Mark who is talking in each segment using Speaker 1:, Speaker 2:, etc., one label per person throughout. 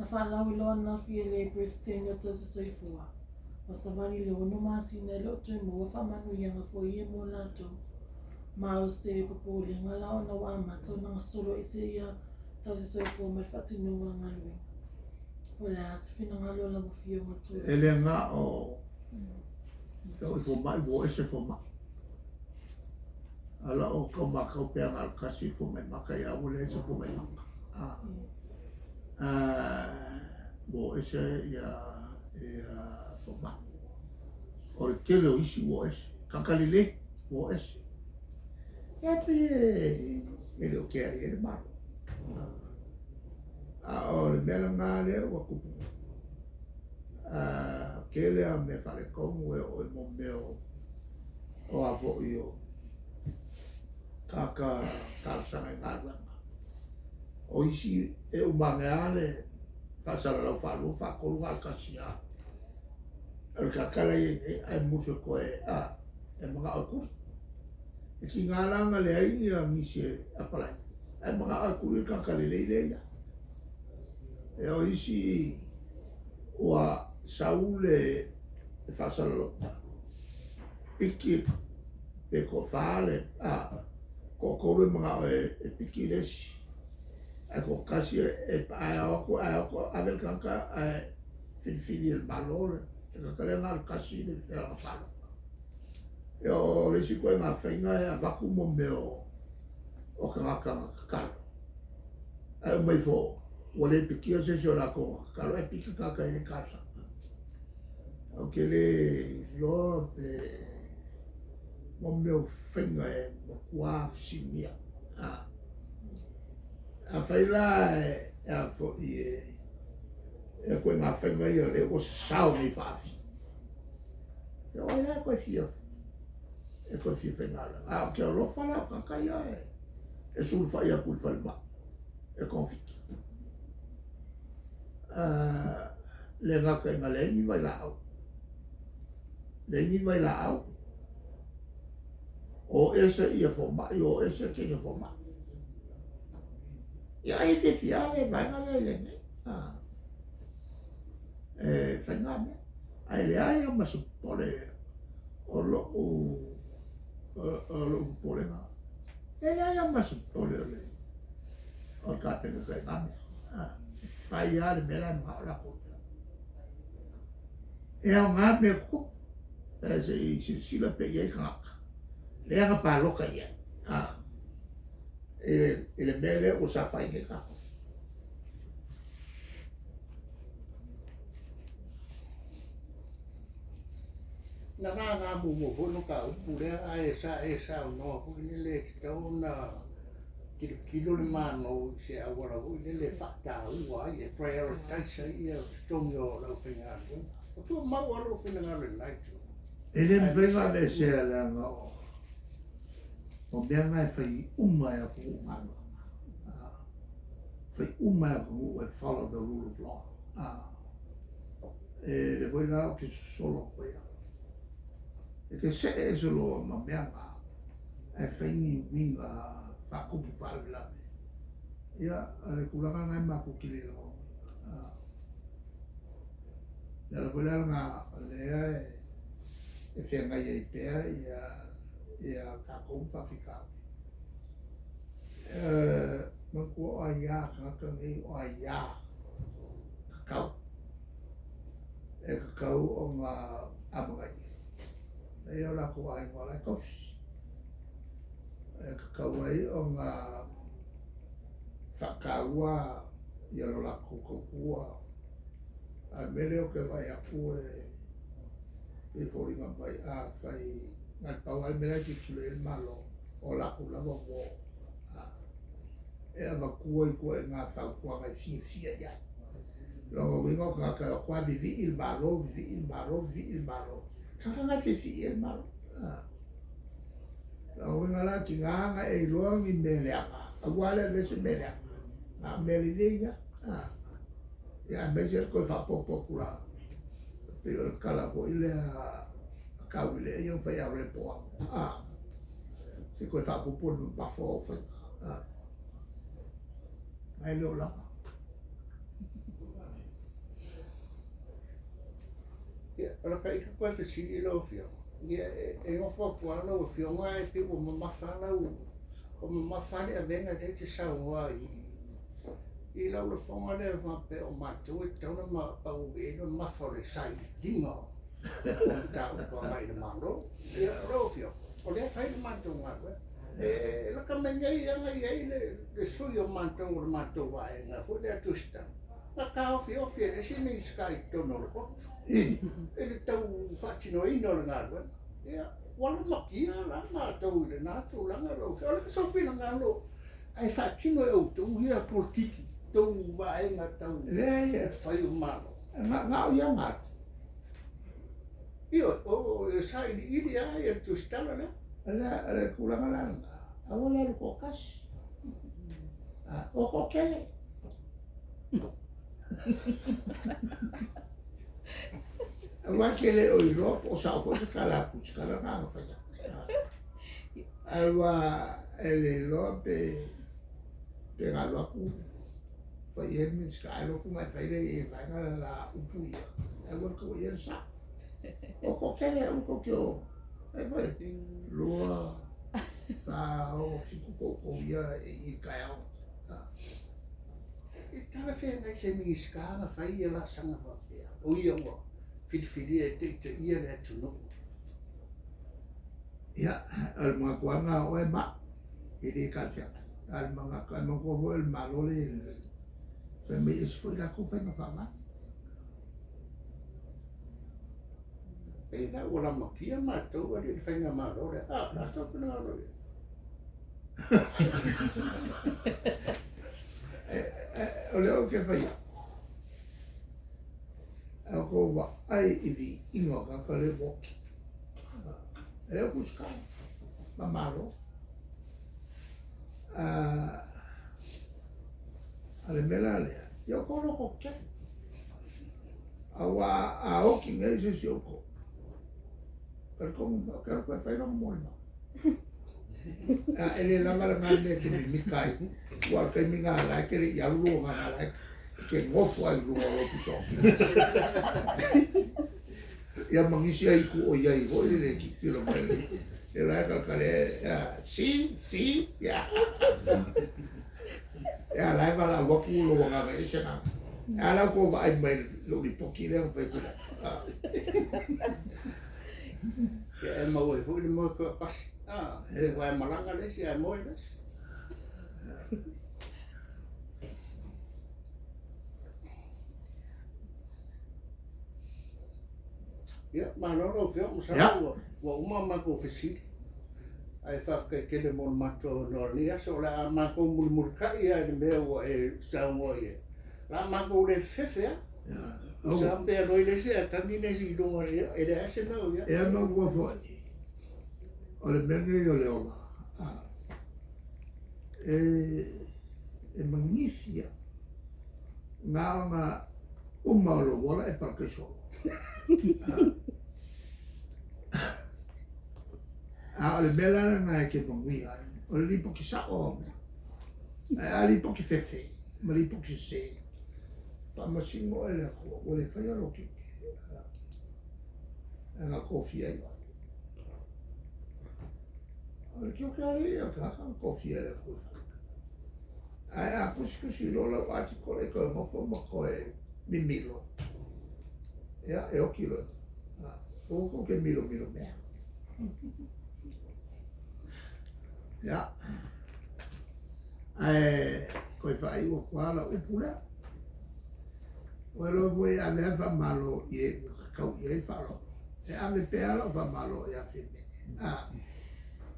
Speaker 1: Na faalauiloa ananafi e le Peresetene o Tausi Soifua, ua savali i le 6 masina e le o toe maua faamanuiaga foi ia mo latou. Ma o se popolega la ona ua amata ona gasolo ese ia Tausi Soifua mai le faatinoga o le galuega. Po o le a se finagalo o lau Afioga i le Tuilaepa?
Speaker 2: E le na o e oo i fomai ua o ese fomai. A la o tau matau pea na o le tasi le fomai maka ia ua leai se fomai maka. Ua o ese ia fomai. O le tele o isi ua o ese. Tagata lelei ua o ese. Ia pei e le o kea i ai le Malo. A o le mea lena lea ua tupu nei. Tele lava o mea faaletonu e oo i mo mea o a foi o tagata talosaga i galuega. O isi e uma ane lava le faasalalau faalua faatolu na o le tasi lava o le tagata la e i ai nei ae musu e toe e manao e tuli. E tiga la ona leai nisi e apalai ae manao e tuli le tagata lelei lea e i ai. E o isi ua sau le faasalalauga piki pe toafa le a toatolu e manao e piki le isi ae toatasi e ae o atu ae o atu ave le tagata ae filifili e le Malo le tagata lea na o le tasi le lana palota. E o le isi ituaiga faiga e avatu mo mea o tagata na tatalo ae uma ifo ua le pikia se isi o latou na tatalo ae piki le tagata e le i talosaga. Ou te le iloa pe mo mea o faiga e matua fesiligia. Afai la e a foi e ituaiga faiga ia lea ua sasao nei faafi, ia o ai la e toe fia e toe fia faigaluega? A ou te alofa la o tagata ia e sulufai atu i le falemai e togafiti. Le gata ina leai ni vailaau, leai ni vailaau, o ese ia fomai, o ese teine fomai. Ia ai e fiafia le vaega lea e i ai nei. E faiga mea. Ae leai lava ma se popole o lou popolega. E leai lava ma se popole o le o le Kapeneta i na mea. E fai lava le mea la e manao latou i ai. E aoga mea tutupu, ae se i silasila pea i ai tagata, lea na palota i ai, i le mea lea ua saofai nei tatou.
Speaker 3: Na laga muamua foi le mataupu lea, ae sa e saunoa foi lele e tatau ona tilotilo le Malo i se auala foi lele e faataua ai, e prioritize ai ia totogi o le aufaigaluega. O tumau lava lou finagalo i lena itu.
Speaker 2: E le mafai ona aveesea leaga o mea na e fai uma e atunuu galuega. Fai uma e atunuu e follow the rule of law. E le foi la ou te sosolo atu ai au. E te see ese loa ma mea na ae fai ni uiga faatupu faalavelave. Ia, o le tulaga lena e matou te le lagolagoina. O le ala foi la lena o lea e feagai ai pea ia tatou ma faafitauli. Manatua o aia tagata nei o aia tatau. E tatau ona amanaia. Leai o latou aiga o la e tausi. E tatau ai ona faataua ia lo latou tautua. A o le mea lea ou te vaai atu e pei e foliga mai afai na o le pau lava le mea la e tilotilo i ai le Malo, o latou lava uo e avatua ituaiga fautuaga e fiafia i ai. Lona uiga o tagata e o atu lava vivii le Malo, vivii le Malo, vivii le Malo. Tagata na e fiafia i ai le Malo. Lona uiga la, tiga ona e iloa ni mea leaga, aua le avea se mea leaga, na o mea lelei lava. Ia aemaise le toe faaopoopo atu la, pei o le tala foi lea a Tauilee ia na fai ia Rehoboam, se i toe faaopoopo le mamafa o au faiga, ae le o lava.
Speaker 3: O le ka ika koe fesili lau Afioga, ia e nofo atu lava lau Afioga ae pei ua mamafa lau, ua mamafa le avega lea e te saunoa ai i lau lafoga lea faapea o matou e tatau ona pau i ai le mamafa o le sailiiliga o mataupu agai i le Malo. Ia lau Afioga, o lea e fai le matou galuega. E lata mai nei lava na i ai le sui o matou o le matou vaega foi lea Tusitala, na taofiofi e le isi Minisita i totonu o le potu i le tau faatinoina o le galuega. Ia, ua lamatia la matou i lena tulaga lau Afioga. O le a sou finagalo ae faatino e outou ia polokiki, tou vaega tau fai o Malo.
Speaker 2: Na o ia galu.
Speaker 3: Ioe, o e sailiili lava ia le Tusitala lea.
Speaker 2: O le tulaga la lena, aua le alu toatasi, o toatele. Aua e te le o iloa po o sao foi se tala a Tusitala lena na faia. Aua e le iloa pe na alu atu fai i ai le Minisita, ae alu atu na e fai lea i le vaega le la upu ia, aua le taua i ai le sao. O toatele aua tou te o, e fai, 2, 4, 6, 7 toutou ia i le taeao.
Speaker 3: E talafeagai se Minisita na fai ia laasaga faapea, o ia ua filifilia e taitaia le atunuu.
Speaker 2: Ia, o le manatu lava lena o oe ma au, e le talafeagai. A o le manatu, ae manatua foi o le Malo lea e fai mai e ese foi latou faiga faavae.
Speaker 3: Pei la ua lamatia matou alii i le faigamalo lea. A, o le a sou finagalo i ai?
Speaker 2: O lea ou te fai atu, a outou vaai i viiga o tagata lea ua oti, e le o tusitala ma Malo. A le mea la lea, ia outou lototetele. Aua a oti nei se isi o outou, talitonu mai, ou te alu atu e fai lona molimau. E le lava lena mea e te mimita ai, aua o le taimi lena o la e te le i alu lou agaga, o la e te nofo lava i luga o lou pisootino. Ia ma nisi ai itu o i ai foi le tilotilo mai le la e talatala si, si, ia. Ia la e valaau atu lou agaga i se agaga. A la outou vaai mai lou lipoti lea na fai atu.
Speaker 3: Ia e maua ai foi le moe toatasi. E vae malaga le isi ae moe le isi. Ia, malo lau Afioga, masalo ua uma matou fesili. Ae faafetai tele mo le matou avanoa i lenei aso. O le a matou mulimulitai lava i le mea ua e saunoa i ai. O le a matou le fefefe lava. Sa pe alu ai le isi ae tagi le isi i luga, e leai se mea o i ai.
Speaker 2: Ia ma ua foi, o le mea lenei o le ola, e magifi lava. Na ona uma o lou ola e parakaiso. A o le mea la lena e te manuia ai, o le lipoti sao o mea. Ae a lipoti fefe ma lipoti sese, faamasino oe le Atua, ua le faia lou tiute. E na tofia ai oe. O le tiute alii o le tagata na tofia e le Atua e fai. Ae a tusitusi loa lau article e toe nofo ma toe mimilo, ia e oti loa. Aua tou te milomilo mea. Ia, ae toe faaiu atu lava lau upu lea. Ua iloa foi e ave lava le faamalo i e na tatau i ai le faaaloalo. E ave pea lau faamalo ia Fiame.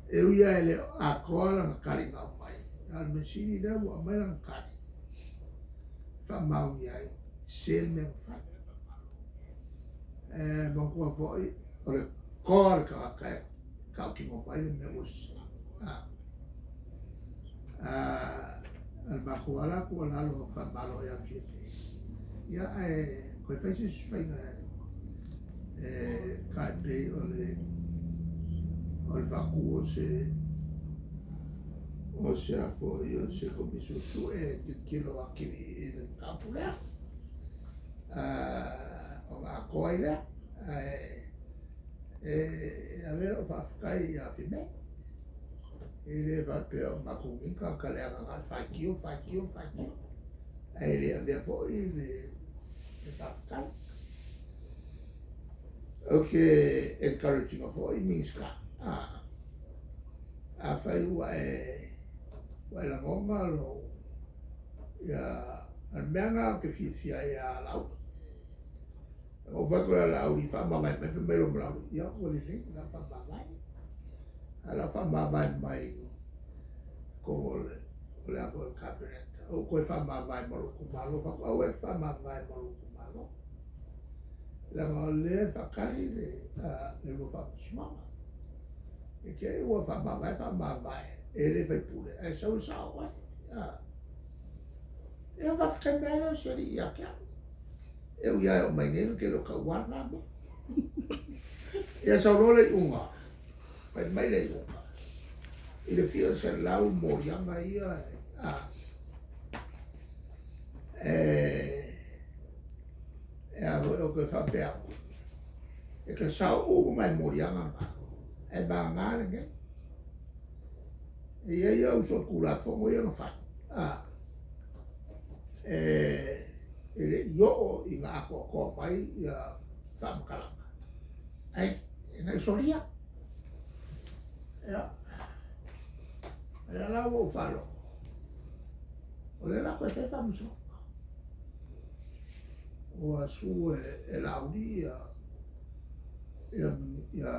Speaker 2: E ui lava e le o atoa lana tali na aumai, a o le mea sili lea ua aumai lana tali e faamaonia ai se le mea na fai. E manatua foi o le toa le tagata e tautino mai le mea ua sese. O le matou lava la tuualalo faamalo ia Fiame. Ia ae toe fai se isi faiga e tai pei o le faatu o se a foi o se komisi suesue e tilotilo atili i le mataupu lea. Ona atoa ai lea. Ae E ave lau faafetai ia Fiamē. E le faapea o matou nei tagata leaga na o le faitio, faitio, faitio, ae le avea foi le faafetai. Ou te encourage ina foi Minisita, afai ua e lagona lou, ia, o le mea lena ou te fiafia ai ia Laauli. Na ou fai atu ia Laauli, faamavae mai, fai mai loa ma Laauli, ia ua lelei, o le a faamavae. Ae o le a faamavae mai totonu o le o le a foi o le Kapeneta. Ou toe faamavae ma lou itumalo, fai atu, aua e te faamavae ma lou itumalo. Leaga o lea e faatali le lua faamasinoga. E te i ua faamavae faamavae, e le faipule, ae sau e sao oe. Ia faafetai mai lava lea o si alii ia te au. E ui lava e oo mai nei ou te le o taua lena mea. Ia sau loa le iuga, fai mai le iuga, i le fia 100 moliaga ia e a foi, ou te faapea atu, e te sao uma mai moliaga na, ae vagana lenei. E i ai au solitulafono ia na fai, e le i oo ina atoatoa mai ia faamatalaga, ae na i solia. Ia, o lea la ua ou faalogo, o lea la toe fai faamasinoga. Ua sue e Laauli ia ia ia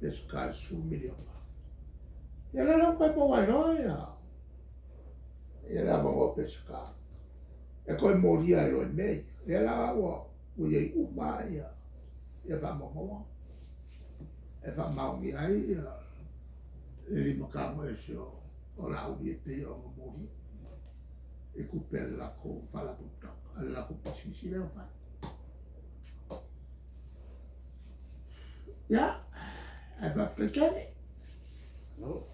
Speaker 2: Peseta i le 10 miliona. Ia lea la ua toe maua ai loa ia ia le avanoa o Peseta e toe molia ai loa i mea ia. Lea la ua i ai uma ia ia faamaumauga e faamaonia ai ia le lima tago ese o Laauli e pei ona molia i tupe a le latou faalapotopotoga, a le latou pisinisi lea na fai. Ia, ae faafetai tele.
Speaker 3: Malo.